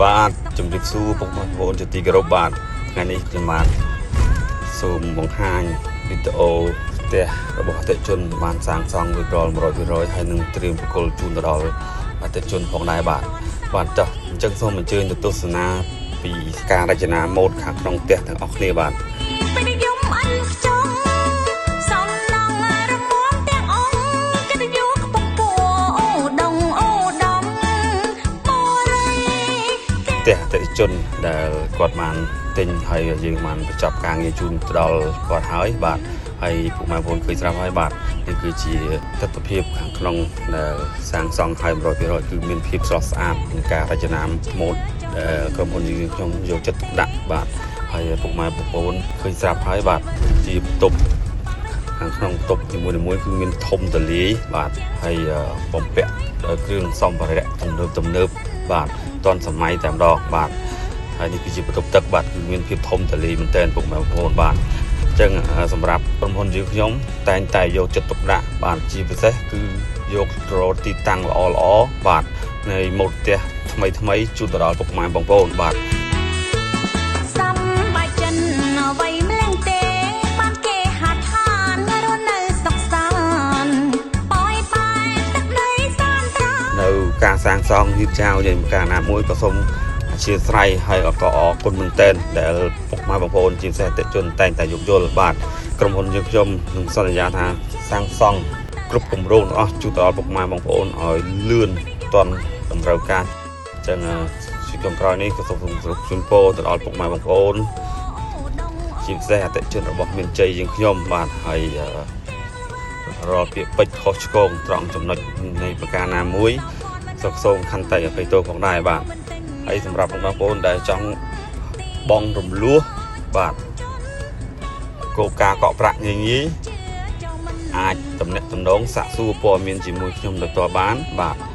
បាទជំរាបសួរពុកម៉ែបងប្អូនជាទីគោរពបាទថ្ងៃនេះខ្ញុំបាទសូមបង្ហាញវីដេអូផ្ទះរបស់អតិថិជនបានសាងសង់រួចរាល់100%ហើយនឹងត្រៀមប្រគល់ជូនទៅដល់អតិថិជនផងដែរបាទបាទចុះអញ្ចឹងសូមអញ្ជើញទៅទស្សនាពីការរចនាម៉ូដខាងក្នុងផ្ទះទាំងអស់គ្នាបាទ ពេញនិយមអិនខ្ចង់សំណងរងមទាំងអង្គកិត្តិយសខ្ពង់ពោអូដងអូដំបរិយ ផ្ទះអតិថិជនដែលគាត់បានទិញហើយយើងបានបញ្ចប់ការងារជូនទៅដល់គាត់ហើយបាទហើយពុកម៉ែបងប្អូនឃើញស្រាប់ហើយបាទនេះគឺជាទស្សនភាពខាងក្នុងដែលសាងសង់ហើយ100%គឺមានភាពស្រស់ស្អាតក្នុងការរចនាម៉ូដដែលក្រុមហ៊ុនយើងខ្ញុំយកចិត្តទុកដាក់បាទហើយពុកម៉ែបងប្អូនឃើញស្រាប់ហើយបាទជាបន្ទប់ ខាងក្នុងបន្ទប់នីមួយៗគឺមានធំទលាយបាទហើយបំពាក់ដោយគ្រឿងសម្ភារៈទំនើបទំនើបបាទទាន់សម័យតែម្ដងបាទហើយនេះគឺជាបន្ទប់ទឹកបាទគឺមានភាពធំទលាយមែនទែនពុកម៉ែបងប្អូនបាទអញ្ចឹងសម្រាប់ក្រុមហ៊ុនយើងខ្ញុំតែងតែយកចិត្តទុកដាក់បាទជាពិសេសគឺយករកទីតាំងល្អល្អៗបាទនៃម៉ូដផ្ទះថ្មីថ្មីៗជូនទៅដល់ពុកម៉ែបងប្អូនបាទ សំបាចិនអ្វីម្លែងទេបានគេហាត់ឋានរស់នៅសុខសាន្តបយបែកទឹកដីសានត្រា នៅការសាងសង់យឺតយ៉ាវយ៉ាងការណាមួយក៏សូមអធ្យាស្រ័យហើយក៏អរគុណមែនទែនដែលពុកម៉ែបងប្អូនជាពិសេសអតិថិជនតែងតែយោគយល់បាទក្រុមហ៊ុនយើងខ្ញុំនឹងសន្យាថាសាងសង់គ្រប់គម្រោងទាំងអស់ជូនទៅដល់ពុកម៉ែបងប្អូនឲ្យលឿនទាន់តម្រូវការអញ្ចឹងជាចុងក្រោយនេះក៏សូមគោរពជូនពរទៅដល់ពុកម៉ែបងប្អូនជាពិសេសអតិថិជនរបស់មានជ័យយើងខ្ញុំបាទហើយរាល់ពាក្យពេចន៍ខុសឆ្គងត្រង់ចំណុចនៃប្រការណាមួយសូមសូមខន្តីអភ័យទោសផងដែរបាទហើយសម្រាប់បងប្អូនដែលចង់បងរំលោះបាទគោលការណ៍កក់ប្រាក់ងាយងាយអាចតំណាក់តំណងសាកសួរព័ត៌មានជាមួយខ្ញុំដោយផ្ទាល់បានបាទ។